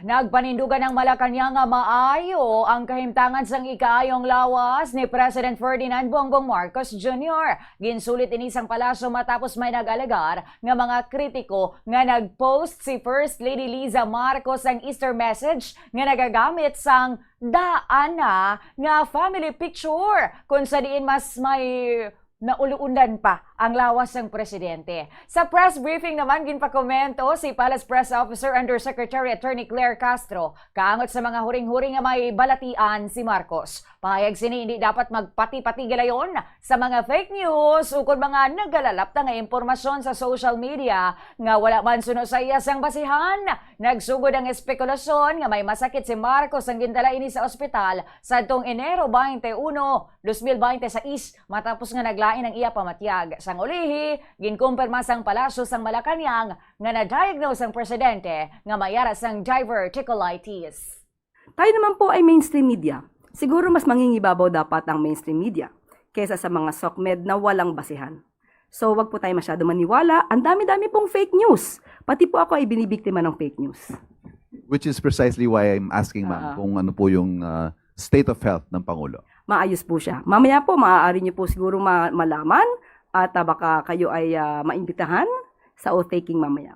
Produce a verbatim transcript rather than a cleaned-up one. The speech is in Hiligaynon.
Nagpanindugan ang Malacañang nga maayo ang kahimtangan sang ikaayong lawas ni President Ferdinand Bongbong Marcos Junior. Ginsulit ini sang palasyo matapos may nag-alegar nga mga kritiko nga nag-post si First Lady Liza Marcos sang Easter message nga nagagamit sang daan na nga family picture, kung sa diin mas may nauluundan pa ang lawas sang presidente. Sa press briefing naman, ginpakomento si Palace Press Officer Undersecretary Attorney Claire Castro kaangot sa mga huring-huring nga may balatian si Marcos. Pahayag sini, hindi dapat magpati-pati gilayon sa mga fake news ukon mga nagalalapta nga impormasyon sa social media nga wala man suno sa iya sang basihan. Nagsugod ang espekulasyon nga may masakit si Marcos ang gindala ini sa ospital sadtong Enero twenty-one, dos mil binte sais, matapos nga naglain ang iya pamatyag. Sang ulihi, ginkumpirma sang Palasyo sang Malacañang nga na-diagnose ang presidente nga may ara sang diverticulitis. Tayo naman po ay mainstream media. Siguro mas mangingibabaw dapat ang mainstream media kaysa sa mga SOCMED na walang basihan. So, wag po tayo masyado maniwala. Ang dami-dami pong fake news. Pati po ako ay binibiktima ng fake news. Which is precisely why I'm asking, ma'am, Ah. kung ano po yung ah, state of health ng Pangulo. Maayos po siya. Mamaya po, maaari niyo po siguro ma- malaman at ah, baka kayo ay ah, maimbitahan sa oath-taking mamaya.